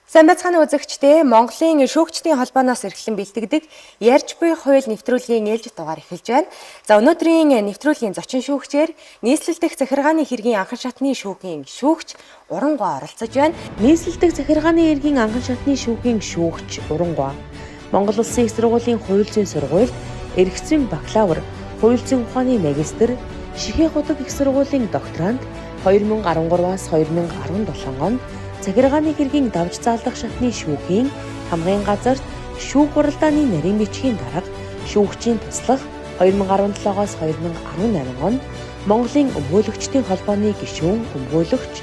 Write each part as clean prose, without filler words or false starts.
Сайн байцгаана үзэгчдээ, Монголын шүүгчдийн холбооноос эрхлэн бэлтгэдэг ярьж буй хууль нэвтрүүлгийн ээлжит дугаар эхэлж байна. За, өнөөдрийн нэвтрүүлгийн зочин шүүгчээр нийслэл дэх захиргааны хэргийн анхан шатны шүүхийн шүүгч Урангуй оролцож байна. Нийслэл дэх захиргааны хэргийн анхан шатны шүүхийн шүүгч Урангуй. Монгол Улсын их сургуулийн хууль зүйн сургуульд эрх зүйн бакалавр, хууль зүйн ухааны магистр, Шигээ хутаг их сургуулийн докторант, 2013-аас 2017 онд захиргааны хэргийн давж заалдах шатны шүүхийн хамгийн газарт шүүх хуралдааны нарийн бичгийн дарга, шүүгчийн туслах, 2017-оос 2018 онд Монголын өмгөөлөгчдийн холбооны гишүүн, өмгөөлөгч,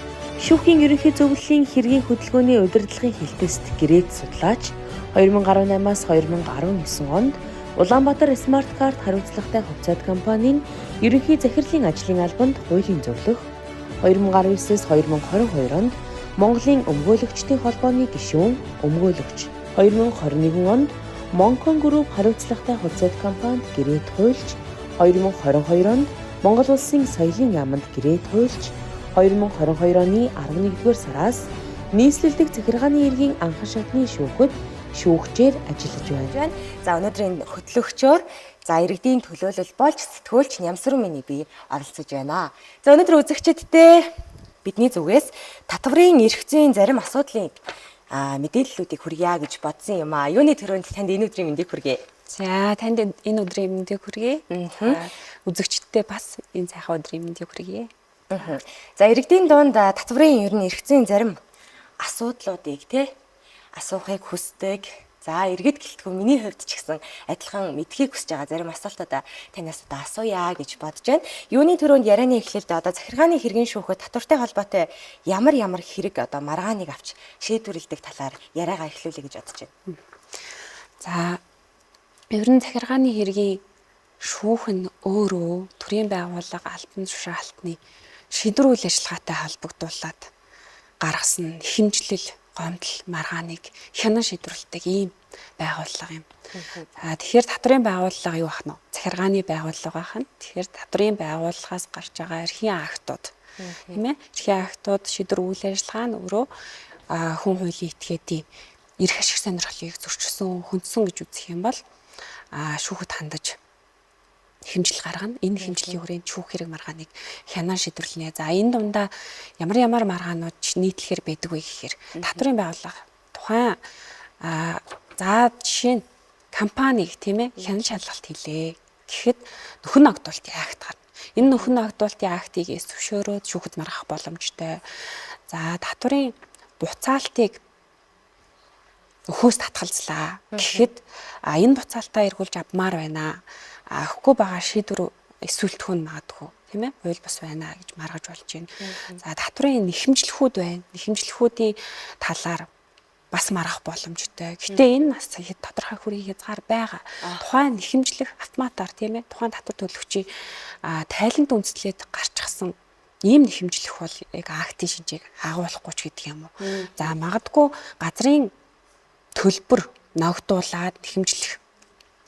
шүүхийн ерөнхий зөвлөлийн хэргийн хөдөлгөөний удирдлагын хэлтэст гэрээт судлаач, 2018-аас 2019 онд Улаанбаатар Смарт Карт хариуцлагатай хувьцаат компанийн ерөнхий захирлын ажлын албанд хуулийн зөвлөх, 2019-с 2022 онд Монголын өмгөөлөгчдийн холбооны гишүүн, өмгөөлөгч, 2021 онд Монкон Group хариуцлагатай хувьцаат компанид гэрээт хуульч, 2022 онд Монгол Улсын соёлын яаманд гэрээт хуульч, 2022 оны 11-р сараас нийслэл дэх захиргааны хэргийн анхан шатны шүүхэд шүүгчээр ажиллаж байна. За, өнөөдрийн хөтлөгчөөр, за, иргэдийн төлөөлөл болж сэтгүүлч Нямсруу миний бие оролцож байна. За, өнөөдөр үзэгчдээ бидний зүгээс татварын эрх зүйн зарим асуудлын мэдээллүүдийг хүргье гэж бодсон юм аа. Юуны түрүүнд танд энэ өдрийн мэндийг хүргэе. За, танд энэ өдрийн мэндийг хүргэе. Үзэгчдээ бас энэ сайхан өдрийн мэндийг хүргэе. За, иргэдийн дунд татварын ер нь эрх зүйн зарим асуудлуудыг те асуухыг хүсдэг. За, иргэд гэлтгүй миний хувьд ч гэсэн адилхан мэдхийг хүсэж байгаа зарим асуултуудаа танаас одоо асууя гэж бодож байна. Юуны түрүүнд ярианы эхлэлд одоо захиргааны хэргийн шүүхэд татвартай холбоотой ямар ямар хэрэг одоо маргааныг авч шийдвэрлэдэг талаар яриагаа эхлүүлье гэж бодож байна. За, ер нь захиргааны хэргийн шүүх нь өөрөө төрийн байгууллага албан тушаалтны шийдвэр үйл ажиллагаатай холбогдуулаад гаргасан хэмжлэл, гомдол, маргааныг хянан шийдвэрлэдэг ийм байгууллага юм. За, тэгэхээр татварын байгууллага юу ах нь вэ? Захиргааны байгууллага байх нь. Тэгэхээр татварын байгууллагаас гарч байгаа эрхийн актууд, тийм ээ? Эрхийн актууд, шийдвэр үйл ажиллагаа нь өөрөө хүн хуулийн этгээдийн эрх ашиг сонирхлыг зөрчсөн, хөндсөн гэж үзэх юм бол шүүхэд хандаж хэмжил гаргана. Энэ хэмжлийн хүрээнд шүүх хэрэг маргааныг хянан шийдвэрлэнэ. За, энэ дундаа ямар ямар маргаанууд нийтлэхэр байдаг вэ гэхээр татварын байгууллага тухайн за жишээ нь компаниг, тийм ээ, хянан шалгалт хийлээ гэхэд нөхөн ногдуултын акт гарна. Энэ нөхөн ногдуултын актыг эс зөвшөөрөөд шүүхэд маргах боломжтой. За, татварын буцаалтыг өхөөс татгалзлаа гэхэд энэ буцаалтаа эргүүлж авмаар байна. Өгөхгүй байгаа шийдвэр эсвэлтгүүн магадгүй, тийм ээ, хууль бус байна гэж маргаж болж байна. За, татварын нэхэмжлэхүүд байна. Нэхэмжлэхүүдийн талаар бас маргах боломжтой. Гэтэ энэ нас тодорхой хүрийн хязгаар байгаа. Тухайн нэхэмжлэх автоматар, тийм ээ, тухайн татвар төлөгчийн тайланд үндэслээд гарчихсан ийм нэхэмжлэх бол яг актын шинжийг агуулахгүй ч гэдэг юм уу. За, магадгүй газрын төлбөр ногдуулаад нэхэмжлэх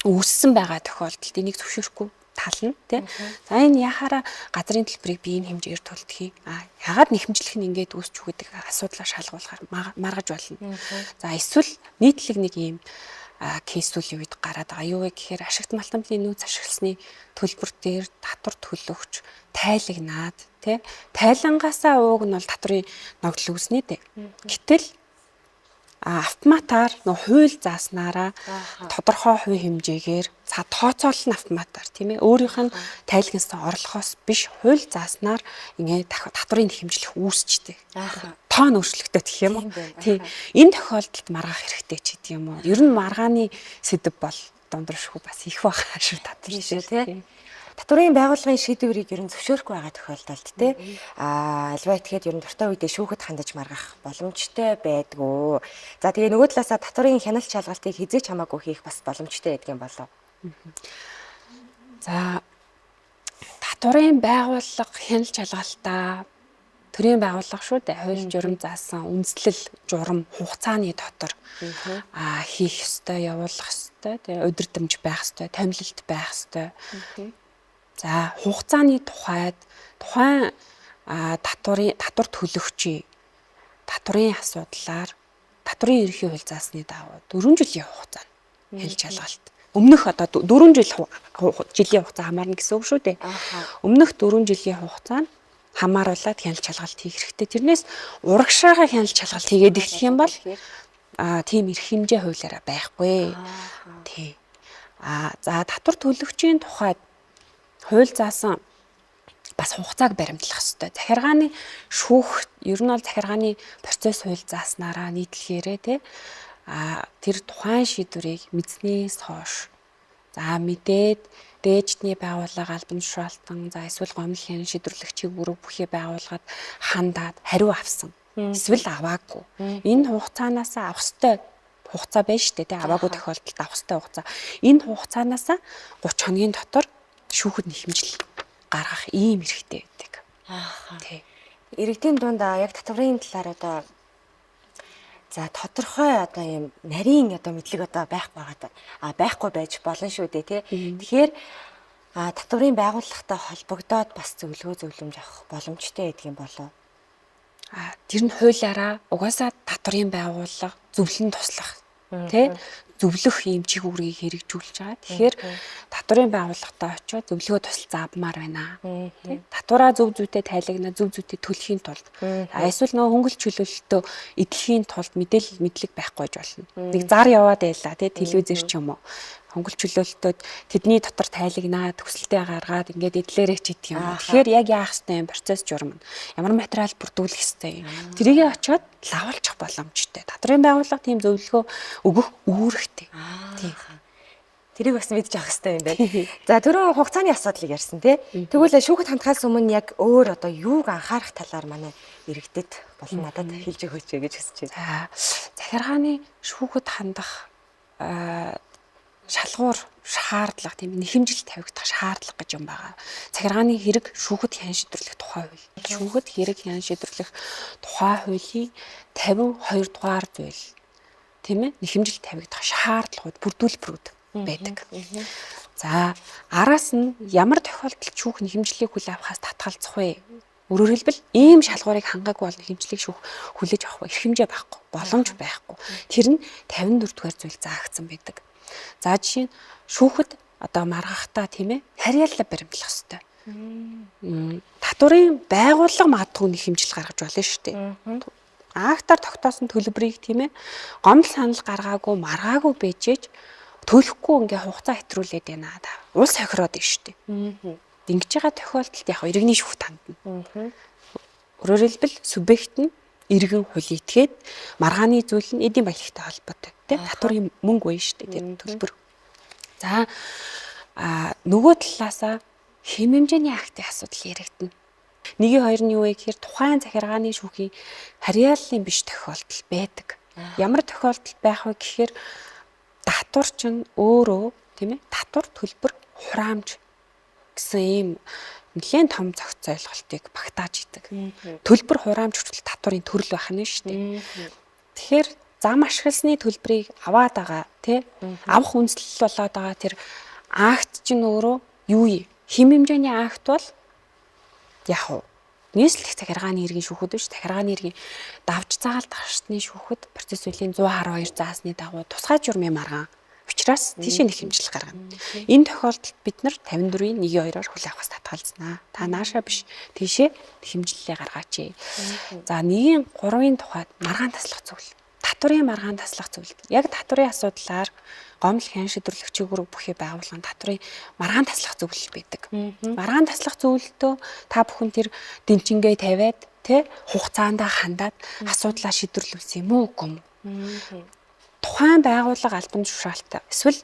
үүссэн байгаа тохиолдолд энийг зөвшөөрөхгүй тал нь, тий. За, энэ яхаараа газрын төлбөрийг би энэ хэмжээгээр төлдөг юм. Ягаад нэхэмжлэх нь ингээд үүсч үү гэдэг асуудлаа шалгуулахаар маргаж болно. За, эсвэл нийтлэг нэг ийм кейсүүлийн үед гараад байгаа. Юу вэ гэхээр ашигт малтамлын нөөц ашигласны төлбөр дээр татвар төлөгч тайлагнаад, тий. Тайлангаасаа ууг нь бол татварын ногдол үүснэ дээ. Гэтэл автоматар нөө хууль зааснараа тодорхой хувь хэмжээгээр за тооцоолол нь автоматар, тийм ээ, өөрийнх нь тайлгнасан орлогоос биш, хууль зааснаар ингээд татварын хэмжлэх үүсчдэг. Тоон өөрчлөгдөд гэх юм уу. Тийм, энэ тохиолдолд маргах хэрэгтэй ч гэдэг юм уу. Ер нь маргааны сэдэв бол дундуушгүй бас их баха шүү татвар шүү, тийм. Татварын байгууллагын шийдвэрийг ер нь зөвшөөрөхгүй байгаа тохиолдолд, те, альва этгээд ер нь дуртай үедээ шүүхэд хандаж маргах боломжтой байдгүй. За, тэгээ нөгөө талаасаа татварын хяналт шалгалтыг хизээч хамаагүй хийх бас боломжтой байдаг юм болов. За, татварын байгууллага хяналт шалгалтаа төрийн байгууллага шүү дээ. Хууль журам заасан үндэслэл журам хугацааны дотор хийх ёстой, явуулах ёстой, тэгээ удирдамж байх ёстой, томилолт байх ёстой. За, хугацааны тухайд тухайн татварын татвар төлөгчийн татварын асуудлаар Татврын ерөнхий хууль заасны дагуу 4 жилийн хугацаанд хяналт шалгалт. Өмнөх одоо 4 жилийн хугацаа хамаарна гэсэн үг шүү дээ. Өмнөх 4 жилийн хугацаанд хамааруулаад хяналт шалгалт хийх хэрэгтэй. Тэрнээс урагшаага хяналт шалгалт хийгээд эхлэх юм бол тийм эрх хэмжээ хуулиараа байхгүй. Тий. За татвар төлөгчийн тухайд хууль заасан бас хугацааг баримтлах ёстой. Захиргааны шүүх ер нь бол захиргааны процесс хууль зааснараа нийтлэхээрээ тий тэр тухайн шийдвэрийг мэдснээс хойш за мэдээд дээждний байгууллага албан тушаалтан за эсвэл гомдол хян шийдвэрлэгчийг үүрэг бүхий байгууллагад хандаад хариу авсан. Эсвэл аваагүй. Энэ хугацаанаас авах ёстой хугацаа байна шүү дээ тий аваагүй тохиолдолд авах ёстой хугацаа. Энэ хугацаанаас 30 хоногийн дотор шүүхэд нэхэмжил гаргах ийм эрхтэй байдаг. Тий. Иргэдийн дунд яг татварын талаар одоо за тодорхой одоо ийм нарийн одоо мэдлэг одоо байхгүй байгаа байхгүй байж болно шүү дээ тий. Тэгэхээр татварын байгууллагатай холбогдоод бас зөвлөгөө зөвлөмж авах боломжтой байдаг юм болов. Тэр нь хуулиараа угаасаа татварын байгууллага зөвлөн туслах тий зөвлөх ийм чиг үүргийг хэрэгжүүлж байгаа. Тэгэхээр татварын байгууллагатай очиод зөвлөгөө тусалцаа авмаар байна. Тий татвараа зөв зүйтэй тайлагна, зөв зүйтэй төлөхийн тулд эсвэл нөгөө хөнгөлт чөлөөлөлтөө эдлэхийн тулд мэдээлэл мэдлэг байхгүй байж болно. Нэг зар яваад байлаа тий телевизэр ч юм уу. Хөнгөлт чөлөөлөлтөд тэдний дотор тайлагнаа, төсөлтөө гаргаад ингээд эдлээрээ ч идэх юм. Тэгэхээр яг яах ёстой юм процесс журам нь. Ямар материал бүрдүүлэх ёстой юм. Тэрийгээ очиод лавлчих боломжтой. Татварын байгууллага тийм зөвлөгөө өгөх үүрэгтэй. Тийм. Тэрийг бас мэдж авах хэрэгтэй юм байна. За түрүүн хугацааны асуудлыг ярьсан тий. Тэгвэл шүүхэд хандхаас өмнө яг өөр одоо юуг анхаарах талаар манай иргэдэд болон надад хэлж өгөөч гэж хүсэж байна. За захиргааны шүүхэд хандах шалгуур шаардлага тийм нэхэмжил тавигдах шаардлага гэж юм байгаа. Захиргааны хэрэг шүүхэд хян шийдвэрлэх тухай хууль. Шүүхэд хэрэг хян шийдвэрлэх тухай хуулийн 52 дугаар зүйл тийм ээ нэхэмжил тавигдах шаардлагууд бүрдүүлбэрүүд байдаг. За араас нь ямар тохиолдолд шүүх нэхэмжлийг хүлээн авахаас татгалзах вэ? Өөрөөр хэлбэл ийм шалгуурыг хангаагүй бол нэхэмжлийг шүүх хүлээж авах эрх хэмжээ байхгүй, боломж байхгүй. Тэр нь 54 дугаар зүйл заагдсан байдаг. За жишээ нь шүүхэд одоо маргахтаа тийм ээ харьяалал баримтлах ёстой. Татварын байгууллага магадгүй нэхэмжил гаргаж болно шүү дээ. Актаар тогтоосон төлбөрийг тийм ээ гомдол санал гаргаагүй маргаагүй бэжээж төлөхгүй ингээ хугацаа хэтрүүлээд байна. Улс хохироод байна шүү дээ. Ингэж байгаа тохиолдолд яг иргэний шүүхт хандна. Өөрөөр хэлбэл субъект нь иргэн хууль итгээд маргааны зүйл нь эдийн баялагтай холбоотой тийм татварын мөнгө байна шүү дээ тэр төлбөр. За нөгөө талаасаа хэм хэмжээний актын асуудал яригдана. Нэгийн хоёр нь юу вэ гэхээр тухайн захиргааны шүүхийн харьяаллын биш тохиолдол байдаг. Ямар тохиолдол байх вэ гэхээр татвар чинь өөрөө тийм ээ татвар төлбөр хураамж гэсэн ийм нэлээд том зохиц ойлголтыг багтааж идэг. Төлбөр хураамж хүртэл татварын төрөл байх нь шүү дээ. Тэгэхээр зам ашигласны төлбөрийг аваад байгаа тий авах үндэслэл болоод байгаа тэр акт чинь өөрөө юу юм? Хэм хэмжээний акт бол яг уу нийслэх захиргааны иргэн шүүхэд биш захиргааны иргэн давж заагаал давшны шүүхэд процесс хуулийн 112 заасны дагуу тусгай журмын маргаан учраас тийшээ нэхэмжил гаргана. Энэ тохиолдолд бид нар 54-ийн 1-2-оор хүлээн авахаас татгалзнаа. Та нааша биш тийшээ нэхэмжлэлээ гаргаач. За 1-3-ын тухайд маргаан таслах зөвлөл. Татварын маргаан таслах зөвлөл. Яг татварын асуудлаар гомдол хян шийдвэрлэгчийн үүрэг бүхий байгууллагын татварын маргаан таслах зөвлөл байдаг. Маргаан таслах зөвлөлтөө та бүхэн тэр дэнчингээ тавиад тэ хугацаандаа хандаад асуудлаа шийдвэрлүүлсэн юм уу үгүй юм уу? Тухайн байгууллага албан тушаалтай эсвэл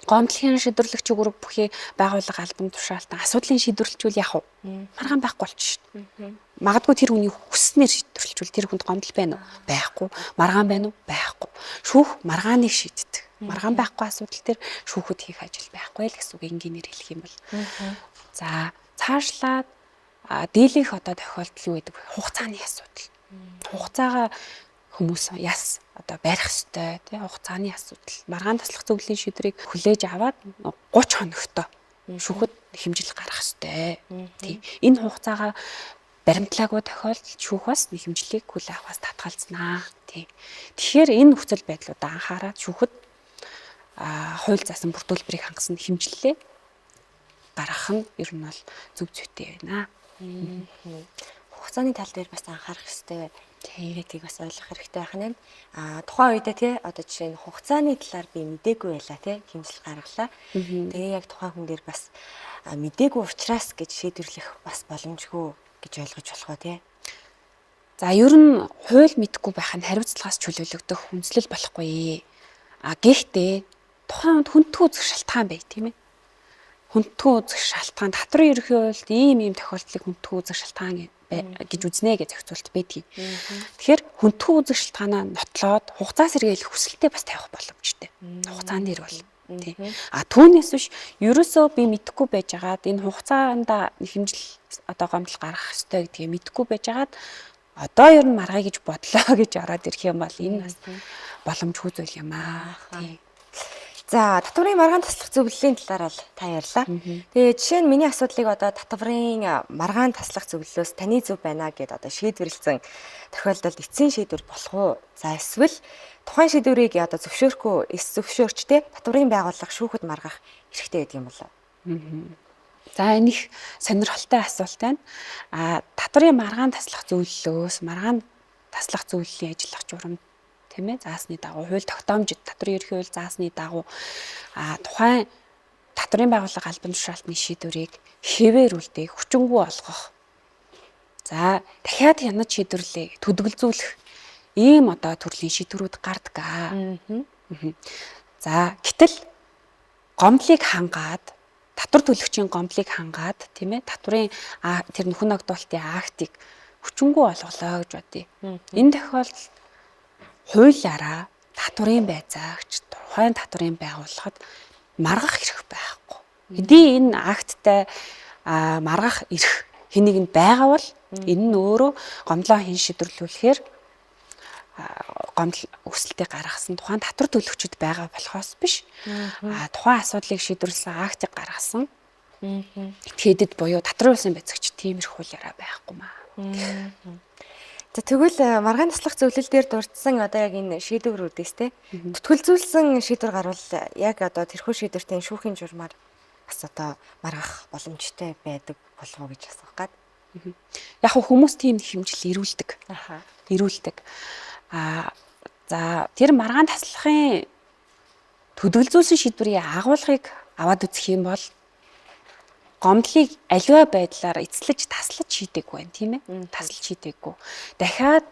гомдлын шийдвэрлэгчийн үүрэг бүхий байгууллага албан тушаалтай асуудлын шийдвэрлэчүүл яах вэ? Маргаан байхгүй болчих шүү дээ. Магадгүй тэр хүний хүснээр шийдвэрлэчүүл тэр хүнд гомдол байна уу? Байхгүй. Маргаан байна уу? Байхгүй. Шүүх маргааныг шийддэг. Маргаан байхгүй асуудал дээр шүүхэд хийх ажил байхгүй л гэсэн үг энгийнээр хэлэх юм бол. За цаашлаад дийлэнх одоо тохиолдол юу гэдэг вэ? Хугацааны асуудал. Хугацаагаа хүмүүс яс одоо барих ёстой тий хугацааны асуудал. Маргаан таслах зөвлөлийн шийдвэрийг хүлээж аваад 30 хоногтой шүүхэд хэмжил гаргах ёстой. Тий. Энэ хугацаагаа баримтлаагүй тохиолдолд шүүх бас хэмжлийг хүлээн авахаас татгалзнаа. Тий. Тэгэхээр энэ нөхцөл байдлуудаа анхаарад шүүхэд хууль заасан бүр төлбөрийг хангасан хэмжлэлээ гаргах нь ер нь бол зөв зүйтэй байна. Хугацааны тал дээр бас анхаарах хэрэгтэй. Гэдгийг бас ойлгох хэрэгтэй байх нь. Тухайн үедээ тий одоо жишээ нь хугацааны талаар би мдээгүй байлаа тий хэмжил гаргалаа. Тэгээ яг тухайн хүн дээр бас мдээгүй учраас гэж шийдвэрлэх бас боломжгүй гэж ойлгож болох уу тий. За ер нь хууль мэдэхгүй байх нь хариуцлагаас чөлөөлөгдөх үндслэл болохгүй. Гэхдээ тухайн хүнд хүндтгүү үзэх шалтгаан бай тийм ээ. Хүндтгүү үзэх шалтгаан татварын ерөнхий хуульд ийм тохиолдлыг хүндтгүү үзэх шалтгаан гэж үзнэ гэж зохицуулт байдгийг. Тэгэхээр хүндтгүү үзэх шалтгаанаа нотлоод хугацаа сэргийлэх хүсэлтэд бас тавих боломжтой. Хугацаан дээр бол тий. Түүнээс биш ерөөсөө би мэдэхгүй байжгаад энэ хугацаанд хэмжил одоо гомдол гаргах ёстой гэдгийг мэдэхгүй байжгаад одоо ер нь маргая гэж бодлоо гэж ороод ирэх юм бол энэ бас боломжгүй зүйл юм аа. Тий. За татварын маргаан таслах зөвлөлийн талаар бол та ярьлаа. Тэгээ жишээ нь миний асуудлыг одоо татварын маргаан таслах зөвлөлөөс таны зөв байна гэд одоо шийдвэрлсэн тохиолдолд эцсийн шийдвэр болох уу? За эсвэл тухайн шийдвэрийг одоо зөвшөөрөхгүй эс зөвшөөрчтэй татварын байгууллага шүүхэд маргах эрхтэй гэдэг юм болоо. За энэ их сонирхолтой асуулт байна. Татварын маргаан таслах зөвлөлөөс маргаан таслах зөвлөлийн ажиллах журам тийм ээ заасны дагуу хууль тогтоомжид татварын ерөнхий хууль заасны дагуу тухайн татварын байгууллага албан тушаалтны шийдвэрийг хэвээр үлдээх, хүчингү олгох. За дахиад хянаж шийдвэрлэе, төдөлзүүлэх ийм одоо төрлийн шийдвэрүүд гардаг. За гэтэл гомдлыг хангаад татвар төлөгчийн гомдлыг хангаад тийм ээ татварын тэр нөхөн ногдуултын актыг хүчингү олголоо гэж бодъё. Энэ тохиолдолд хуулиараа татварын байзаагч тухайн татварын байгууллагад маргах эрх байхгүй. Хэдий энэ акттай маргах эрх хэнийг нь байгаа бол энэ нь өөрөө гомдлоо хэн шийдвэрлүүлэхээр гомдол өсөлтийг гаргасан тухайн татвар төлөгчд байгаа болохоос биш. Тухайн асуудлыг шийдвэрлсэн актыг гаргасан этгээдэд буюу татварын улсын байцаагч тийм эрх хуулиараа байхгүй маа. За тэгвэл маргаан таслах зөвлөл дээр дурдсан одоо яг энэ шийдвэрүүдээс те түтгэлзүүлсэн шийдвэр гарвал яг одоо тэрхүү шийдвэртээ шүүхийн журмаар бас одоо маргах боломжтой байдаг болов уу гэж асуух гад. Яг хүмүүс тийм хэмжил ирүүлдэг. Ирүүлдэг. За тэр маргаан таслахын төдөлзүүлсэн шийдвэрийн агуулгыг аваад үзэх юм бол гомдлыг аливаа байдлаар эцлэж таслаж шийдэггүй байна тийм ээ. Таслаж шийдэггүй. Дахиад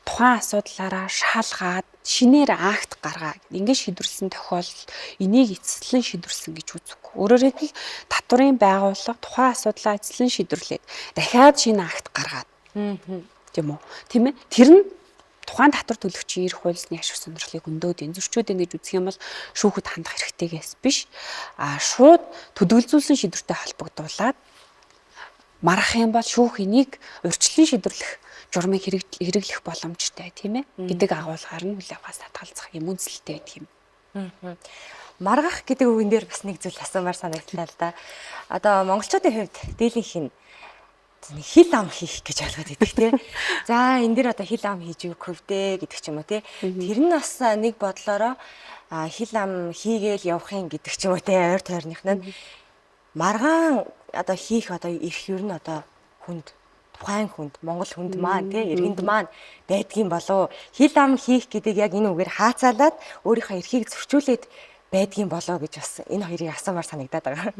тухайн асуудлаараа шалгаад шинээр акт гаргаа. Ингээд шийдвэрлсэн тохиолдолд энийг эцэслэн шийдвэрлсэн гэж үзэхгүй. Өөрөөр хэлбэл татварын байгууллага тухайн асуудлаа эцэслэн шийдвэрлээд дахиад шинэ акт гаргаад. Тийм үү? Тийм ээ. Тэр нь тухайн татвар төлөгчийн эрх хуулины ашиг сонирхлыг өндөөд энэ зөрчөөд гэж үзэх юм бол шүүхэд хандах эрхтэйгээс биш. Шууд төдөлзүүлсэн шийдвэртэй холбогдуулаад марах юм бол шүүх энийг урьдчилан шийдвэрлэх журмыг хэрэглэх боломжтой тийм ээ гэдэг агуулгаар нь үйл явцаас татгалзах юм үндэслэлтэй байдаг юм. Маргах гэдэг үгэн дээр бас нэг зүйл асуумаар санагдлаа л да. Одоо монголчуудын хувьд дийлэнх нь хил ам хийх гэж ойлгоод идэх тий. За энэ дэр одоо хил ам хийж өгөх хөвдөө гэдэг ч юм уу тий. Тэр нь бас нэг бодлороо хил ам хийгээл явах юм гэдэг ч юм уу тий. Ойр тойрных нь маргаан одоо хийх одоо эрх ер нь одоо хүнд тухайн хүнд Монгол хүнд маань тий иргэнд маань байдгийн болов хил ам хийх гэдэг яг энэ үгээр хаацаалаад өөрийнхөө эрхийг зөрчүүлээд байдгийн болоо гэж бас энэ хоёрыг асуумаар санагдаад байгаа.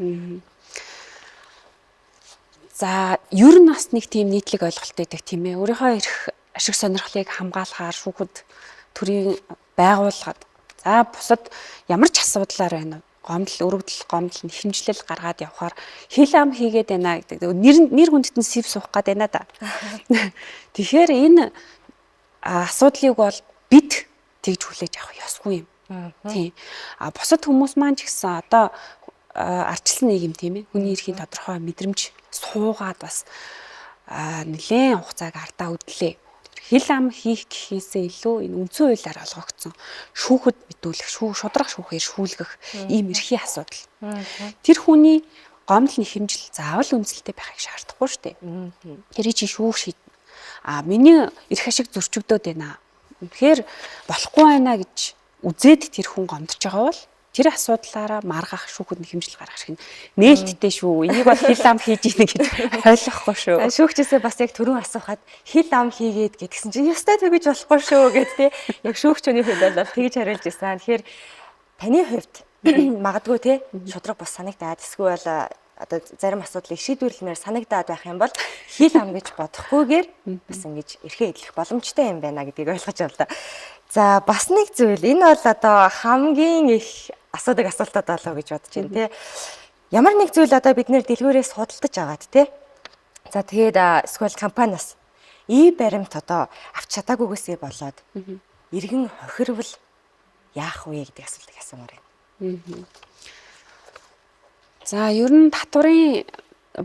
За ер нь бас нэг тийм нийтлэг ойлголт байдаг тийм ээ. Өөрийнхөө эрх ашиг сонирхлыг хамгаалахаар шүүхэд төрийн байгууллагад за бусад ямар ч асуудлаар байна уу? Гомдол, өргөдөл, гомдол, нэхэмжлэл гаргаад явхаар хил ам хийгээд байна гэдэг. Нэр хүндэт нь сэв суух гээд байна да. Тэгэхээр энэ асуудлыг бол бид тэгж хүлээж авах ёсгүй юм. Тийм. А бусад хүмүүс маань ч гэсэн одоо ардчилсан нийгэм тийм ээ. Хүний эрхийн тодорхой мэдрэмж суугаад бас нэлээд хугацааг ардаа үдлээ. Хил ам хийх гэхээсээ илүү энэ үндсэн хуулиар олгогдсон шүүхэд мэдүүлэх, шудраг шүүхээр шүүлгэх ийм эрхийн асуудал. Тэр хүний гомдол нэхэмжил заавал үндэслэлтэй байхыг шаардахгүй шүү дээ. Тэрийг чи шүүх шийд. А миний эрх ашиг зөрчигдөөд байна. Үнэхээр болохгүй байна гэж үзээд тэр хүн гомдож байгаа бол тэр асуудлаараа маргах шүүхэд нь хэмжил гаргах шиг нээлттэй шүү. Энийг бол хил ам хийж ийнэ гэж ойлгохгүй шүү. Шүүгчээсээ бас яг түрүүн асуухад хил ам хийгээд гэдгсэн чинь ёстой тэгэж болохгүй шүү гэд тий. Яг шүүгчний хувьд бол тэгж хариулж ирсэн. Тэгэхээр таны хувьд магадгүй тий шудраг бус санагдаад эсвэл одоо зарим асуудлыг шийдвэрлэмээр санагдаад байх юм бол хил ам гэж бодохгүйгээр бас ингэж эрхээ эдлэх боломжтой юм байна гэдгийг ойлгож байна. За бас нэг зүйл энэ бол одоо хамгийн их асуудаг асуултууд болоо гэж бодож байна тий. Ямар нэг зүйл одоо бид нэр дэлгүүрээс худалдаж аваад тий. За тэгээд эсвэл компаниас и баримт одоо авч чадаагүйгээсээ болоод иргэн хохирвол яах вэ гэдэг асуултыг асуумаар байна. За ер нь татварын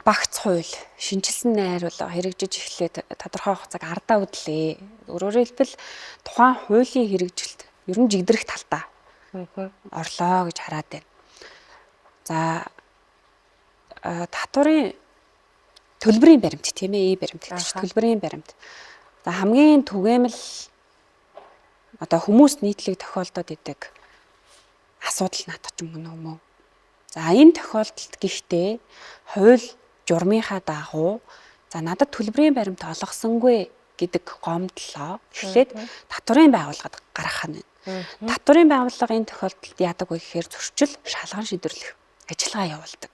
багц хууль шинжилсэн найруулга хэрэгжиж эхлээд тодорхой хугацааг ардаа үдлээ. Өөрөөр хэлбэл тухайн хуулийн хэрэгжилт ер нь жигдрэх талдаа орлоо гэж хараад байна. За татварын төлбөрийн баримт тийм ээ, и баримт гэж төлбөрийн баримт. За хамгийн түгээмэл одоо хүмүүс нийтлэг тохиолдоод идэг асуудал наадах ч юм уу. За энэ тохиолдолд гэхдээ хууль журмынхаа дагуу за надад төлбөрийн баримт олгосонгүй гэдэг гомдлоо. Эхлээд татварын байгууллагад гаргах нь. Татварын байгууллага энэ тохиолдолд яадаг вэ гэхээр зөрчил шалган шийдвэрлэх ажиллагаа явуулдаг.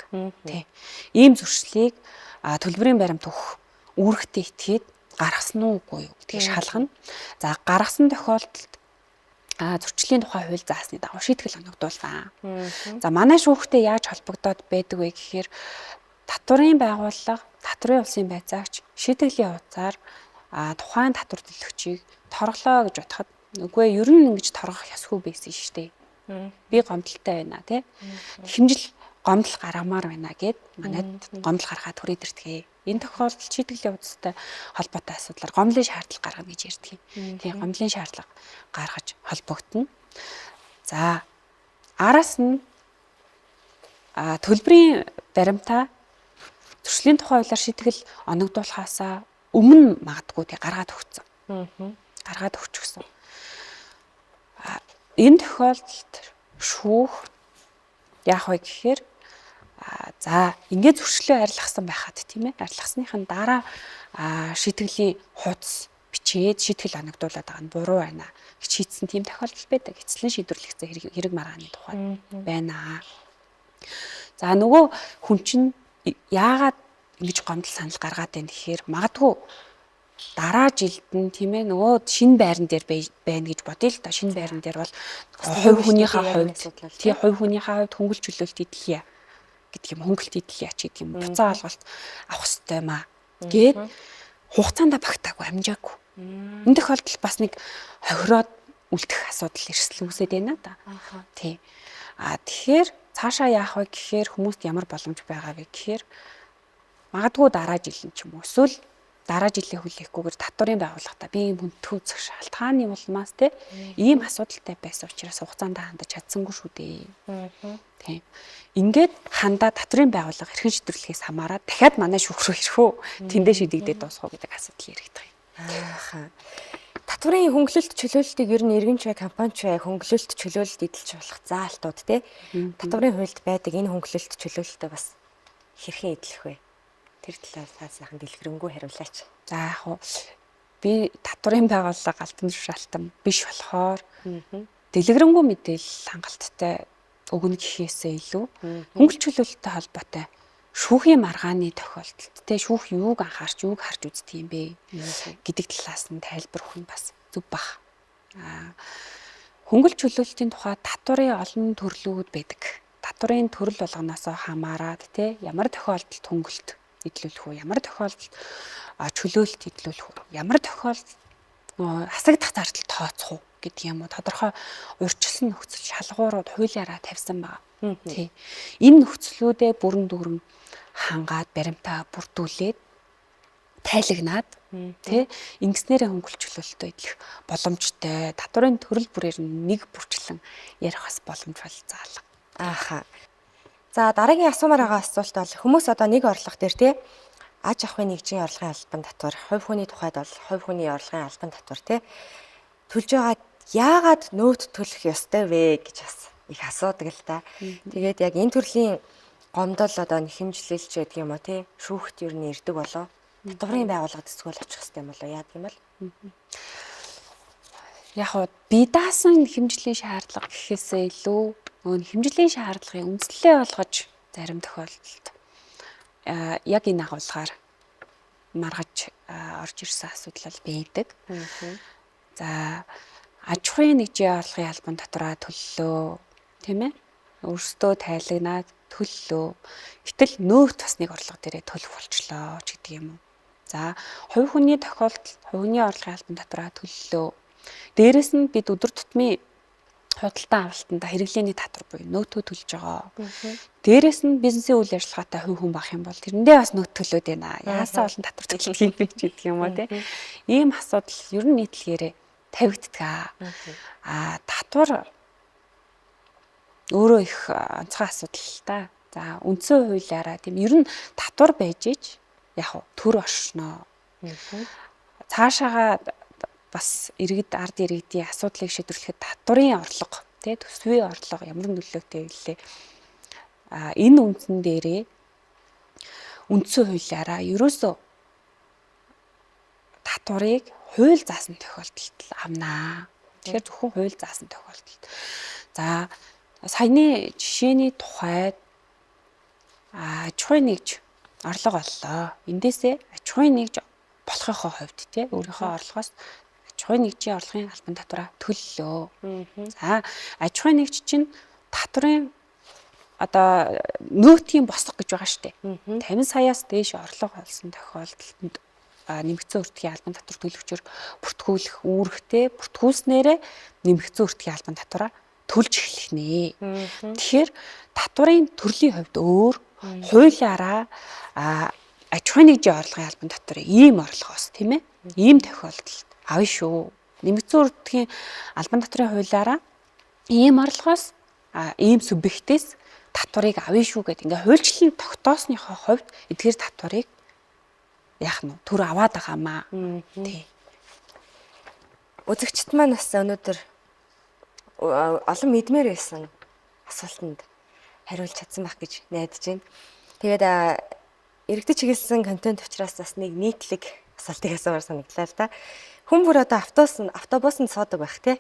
Тий. Ийм зөрчлийг төлбөрийн баримт өгөх үүрэгтэй итгээд гаргасан уу үгүй юу гэдгийг шалгана. За гаргасан тохиолдолд зөрчлийн тухай хууль заасны дагуу шийтгэл оногдуулна. За манай шүүхтэй яаж холбогдоод байдаг вэ гэхээр татварын байгууллага, татварын улсын байцаагч шийтгэлийн хуудасаар тухайн татвар төлөгчийг торглоо гэж бодоход үгүй ер нь ингэж торгох ёсгүй байсан шүү дээ. Би гомдолтой байна тий. Хэмжил гомдол гаргамаар байна гэд манайд гомдол гаргаад түрээд ирдэг. Энэ тохиолдолд шийтгэлийн хуудастай холбоотой асуудлаар гомдлын шаардлага гаргана гэж ярьдаг юм. Тийм гомдлын шаардлага гаргаж холбогдоно. За араас нь төлбөрийн баримтаа зөрчлийн тухай хуулиар шийтгэл оногдуулахаасаа өмнө магадгүй тий гаргаад өгсөн. Гаргаад өгчихсөн. Энэ тохиолдолд шүүх яах вэ гэхээр за ингээд зөрчлөө арилгасан байхад тийм ээ арилгасныхын дараа шийтгэлийн хуудас бичээд шийтгэл оногдуулаад байгаа нь буруу байна гэж шийдсэн тийм тохиолдол байдаг. Эцэслэн шийдвэрлэгдсэн хэрэг маргааны тухай байна. За нөгөө хүн чинь яагаад ингэж гомдол санал гаргаад байна гэхээр магадгүй дараа жилд нь тийм ээ нөгөө шинэ байран дээр байна гэж бодъё л да. Шинэ байран дээр бол хувь хүнийхээ хувьд тий хувь хүнийхээ хувьд хөнгөлт чөлөөлт эдлэе гэдэг юм, хөнгөлт эдлэе ч гэдэг юм. Буцаа олголт авах ёстой юм аа гээд хугацаанд багтаагүй амжаагүй. Энэ тохиолдолд бас нэг хохироод үлдэх асуудал эрсдэл үүсээд байна да. Тий. А тэгэхээр цаашаа яах вэ гэхээр хүмүүст ямар боломж байгаа вэ гэхээр магадгүй дараа жил нь ч юм уу эсвэл дараа жилээ хүлээхгүйгээр татварын байгууллагатаа би ийм хүндхүү зөх шалтгааны улмаас те ийм асуудалтай байсан учраас хугацаанд хандаж чадсангүй шүү дээ. Тийм. Ингээд хандаа татварын байгууллага эрхэн шийдвэрлэхээс хамаарат дахиад манай шүүх рүү ирэх үү? Тэндээ шийдэгдээд дуусах уу гэдэг асуудал яригдах юм. Ааха. Татварын хөнгөлөлт чөлөөлтийг ер нь иргэн ч бай, компани ч бай хөнгөлөлт чөлөөлөлт эдэлж болох заалтууд те. Татварын хуульд байдаг энэ хөнгөлөлт чөлөөлөлтөө бас хэрхэн эдлэх вэ? Тэр талаар та сайхан дэлгэрэнгүй хариулаач. За яг уу би татварын байгууллага албан тушаалтан биш болохоор дэлгэрэнгүй мэдээлэл хангалттай өгнө гэхээсээ илүү хөнгөлт чөлөөлөлттэй холбоотой шүүхийн маргааны тохиолдолд те шүүх юуг анхаарч юуг харж үздэг юм бэ гэдэг талаас нь тайлбар өгөх нь бас зөв бах. Хөнгөлт чөлөөлтийн тухай татварын олон төрлүүд байдаг. Татварын төрөл болгоноос хамаарат те ямар тохиолдолд хөнгөлт эдлүүлэх үү, ямар тохиолдолд чөлөөлт эдлүүлэх үү, ямар тохиолдолд хасагдах зардал тооцох уу гэдэг юм уу тодорхой урьдчилсан нөхцөл шалгуурууд хуулиараа тавьсан байгаа. Тий. Энэ нөхцлүүдээ бүрэн дүүрэн хангаад баримтаа бүрдүүлээд тайлагнаад тий ингэснээрээ хөнгөлт чөлөөлтөө эдлэх боломжтой. Татварын төрөл бүрээр нэг бүрчлэн ярих бас боломж бол заалга. Ааха. За дараагийн асуумаар байгаа асуулт бол хүмүүс одоо нэг орлого дээр тий аж ахуйн нэгжийн орлогын албан татвар, хувь хүний тухайд бол хувь хүний орлогын албан татвар тий төлж байгаа яагаад нөөт төлөх ёстой вэ гэж бас их асуудаг л та. Тэгээд яг энэ төрлийн гомдол одоо нэхэмжлэлч гэдэг юм уу те шүүхт ер нь ирдэг болов. Татварын байгууллагад эсвэл очих хэрэгтэй юм болов яадаг юм бол? Яг хуу бие даасан хэмжлийн шаардлага гэхээсээ илүү нөгөө хэмжлийн шаардлагыг үндслээ болгож зарим тохиолдолд яг энэ агуулгаар маргаж орж ирсэн асуудал байдаг. За аж ахуйн нэгжийн орлогын албан татвараа төллөө, тийм ээ? Өөрсдөө тайлагнаад төллөө. Гэтэл нөөц бас нэг орлого дээрээ төлөх болчлоо ч гэдэг юм уу. За хувь хүний тохиолдолд хувь хүний орлогын албан татвараа төллөө. Дээрэс нь бид өдөр тутмын худалдан авалтанда хэрэглээний татвар буюу нөөтөө төлж байгаа. Дээрэс нь бизнесийн үйл ажиллагаатай хувь хүн байх юм бол тэрэндээ бас нөөт төлөөд байна. Яасаа олон татвар төлөх юм бэ ч гэдэг юм уу те. Ийм асуудал ер нь нийтлэгээрээ тавигддаг. Аа татвар өөрөө их онцгой асуудал л та. За үндсэн хуулиараа тийм ер нь татвар байж ич яг төр оршноо. Цаашаага бас иргэд ард иргэдийн асуудлыг шийдвэрлэхэд татварын орлого тий төсвийн орлого ямар нөлөөтэй вүлээ. А энэ үндсэн дээрээ үндсэн хуулиараа ерөөсөө татварыг хууль заасан тохиолдолд авнаа. Тэгэхээр зөвхөн хууль заасан тохиолдолд. За саяны жишээний тухайд аж ахуйн нэгж орлого оллоо. Эндээсээ аж ахуйн нэгж болохынхоо хувьд тий өөрийнхөө орлогоос аж ахуйн нэгжийн орлогын албан татвараа төллөө. За аж ахуйн нэгж чинь татварын одоо нөөтийн босго гэж байгаа шүү дээ. 50 саяас дээш орлого олсон тохиолдолд нэмэгдсэн өртгийн албан татвар төлөгчөөр бүртгүүлэх үүрэгтэй, бүртгүүлснээрээ нэмэгдсэн өртгийн албан татвараа төлж эхлэх нэ. Тэгэхээр татварын төрлийн хувьд өөр, хуулиараа аж ахуйн нэгжийн орлогын албан татварыг ийм орлогоос тийм ээ ийм тохиолдолд авна шүү. Нэмэгдсэн өртгийн албан татварын хуулиараа ийм орлогоос ийм субъектээс татварыг авна шүү гэдэг ингээ хуульчлан тогтоосныхоо хувьд эдгээр татварыг яах нь төр аваад байгаамаа. Тий. Үзэгчд маань бас өнөөдөр олон мэдмээр байсан асуултанд хариулж чадсан байх гэж найдаж байна. Тэгээд иргэдэд чиглэсэн контент учраас бас нэг нийтлэг асуултыг асуумаар санагдлаа л да. Хүн бүр одоо автобусанд суудаг байх тий.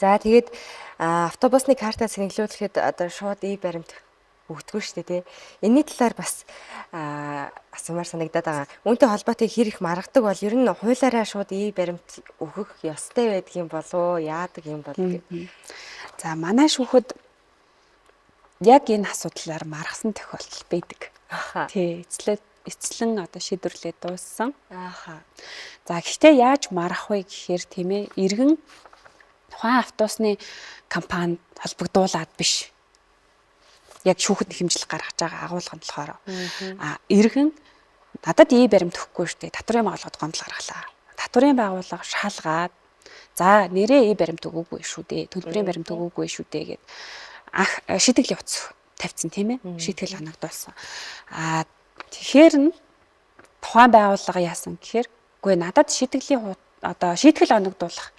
За тэгээд автобусны картаа сэнгэлүүлэхэд одоо шууд и-баримт өгдөггүй шүү дээ тий. Энэний талаар бас асуумаар санагдаад байгаа. Үүнтэй холбоотой хэр их маргадаг бол ер нь хуулиараа шууд и-баримт өгөх ёстой байдаг юм болов уу? Яадаг юм бол гэх. За манай шүүхэд яг энэ асуудлаар маргасан тохиолдол байдаг. Тий, эцлэн одоо шийдвэрлээд дууссан. За гэхдээ яаж марах вэ гэхээр тийм ээ, иргэн тухайн автобусны компанид холбогдуулаад биш. Яг шүүхэд хэмжлэг гаргаж байгаа агуулга нь болохоор иргэн надад и баримт өгөхгүй шүү дээ. Татварын байгууллагад гомдол гаргалаа. Татварын байгууллага шалгаад за нэрээ и баримт өгөөгүй шүү дээ. Төлбөрийн баримт өгөөгүй шүү дээ гэд анх шийтгэл явууц тавьсан тийм ээ. Шийтгэл оногдуулсан. Тэгэхээр нь тухайн байгууллага яасан гэхээр үгүй надад шийтгэлийн одоо шийтгэл оногдуулах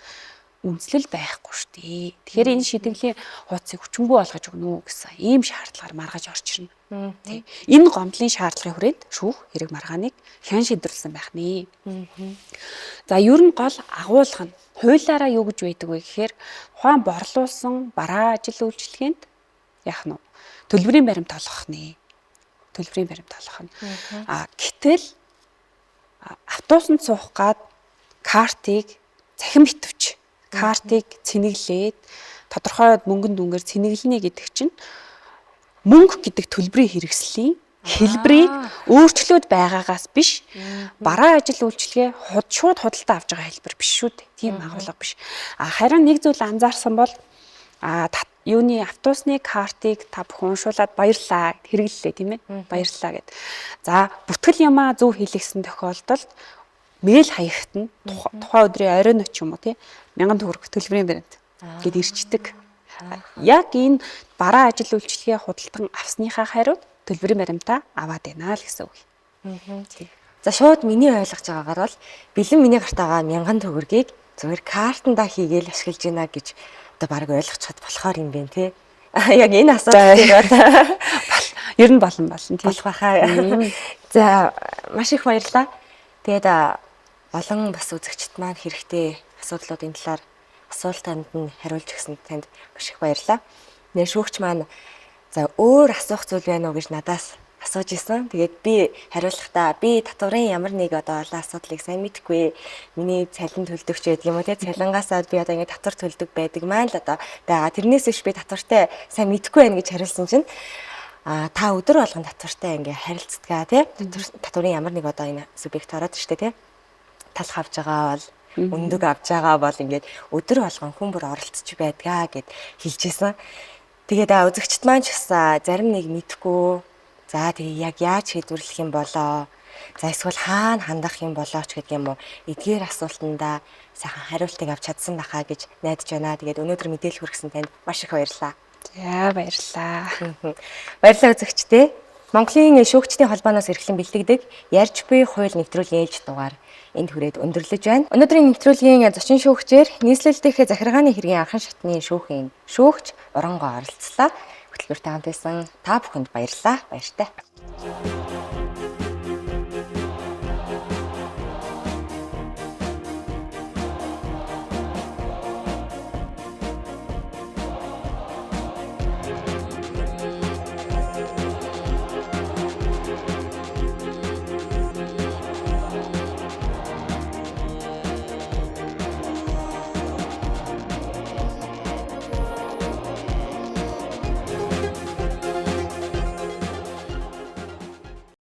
үндэслэл байхгүй шүү дээ. Тэгэхээр энэ шийтгэлийн хуудсыг хүчингү болгож өгнө үү гэсэн ийм шаардлагаар маргаж орж ирнэ. Тий. Энэ гомдлын шаардлагын хүрээнд шүүх хэрэг маргааныг хян шийдвэрлсэн байх нэ. За ер нь гол агуулга нь хуулиараа юу гэж байдаг вэ гэхээр тухайн борлуулсан бараа ажил үйлчилгээнд яах нь төлбөрийн баримт олгох нэ. Төлбөрийн баримт олгох нь. Гэтэл автобусанд суух гад картыг цахим битвч картыг цэнэглээд тодорхой мөнгөн дүнгээр цэнэглэнэ гэдэг чинь мөнгө гэдэг төлбөрийн хэрэгслийн хэлбэрийг өөрчлөөд байгаагаас биш бараа ажил үйлчилгээ шууд худалдаа авч байгаа хэлбэр биш шүү дээ. Тийм агуулга биш. Харин нэг зүйл анзаарсан бол юуны автобусны картыг та бүхэн уншуулад баярлаа хэрэглэлээ тийм ээ. Баярлаа гэд. За бүртгэл юмаа зөв хийлгэсэн тохиолдолд мэйл хаягт нь тухайн өдрийн оройн оч юм уу тий 1000 төгрөг төлбөрийн баримт гэд ирчдэг. Яг энэ бараа ажил үйлчилгээ худалдан авсныхаа хариуд төлбөрийн баримтаа аваад байна л гэсэн үг. За шууд миний ойлгож байгаагаар бол бэлэн миний гарт байгаа 1000 төгрөгийг Зүгээр картандаа хийгээл ашиглаж гинэ гэж одоо баг ойлгочиход болохоор юм бэ те. Яг энэ асуудал дээр бол ер нь болно тийм. Болох байхаа. За маш их баярлалаа. Тэгээд олон бас үзэгчд маань хэрэгтэй асуудлуудын талаар асуултанд нь хариулж өгсөн танд маш их баярлалаа. Нэ шүүгч маань за өөр асуух зүйл байна уу гэж надаас асууж исэн. Тэгээд би хариулахдаа би татварын ямар нэг одоо олон асуудлыг сайн мэдэхгүй. Миний цалин төлдөгч байдаг юм уу те, цалингаасаа би одоо ингэ татвар төлдөг байдаг маань л одоо байгаа. Тэрнээс биш би татвартай сайн мэдэхгүй байна гэж хариулсан чинь та өдөр болгон татвартай ингээ харилцдаг те. Татварын ямар нэг одоо энэ субъект ороод штэ те. Талх авч байгаа бол өндөг авч байгаа бол ингээд өдөр болгон хүн бүр оролцож байдгаа гэд хэлжсэн. Тэгээд үзэгчд маань ч гэсэн зарим нэг мэдэхгүй. За тэгээ яг яаж шийдвэрлэх юм болоо? За эсвэл хаана хандах юм болоо ч гэдэг юм уу? Эдгээр асуултандаа сайхан хариултыг авч чадсан байхаа гэж найдаж байна. Тэгээд өнөөдөр мэдээлэл хүргэсэн танд маш их баярлалаа. За баярлалаа. Баярлалаа үзэгчдээ. Монголын шүүгчдийн холбооноос эрхлэн бэлтгэдэг ярьж буй хууль нэвтрүүлгийн ээлж дугаар энд хүрээд өндөрлөж байна. Өнөөдрийн нэвтрүүлгийн зочин шүүгчээр нийслэл дэх захиргааны хэргийн анхан шатны шүүхийн шүүгч Урангоо оролцлоо. Хөтөлбөртэй хамт байсан та бүхэнд баярлалаа. Баяртай.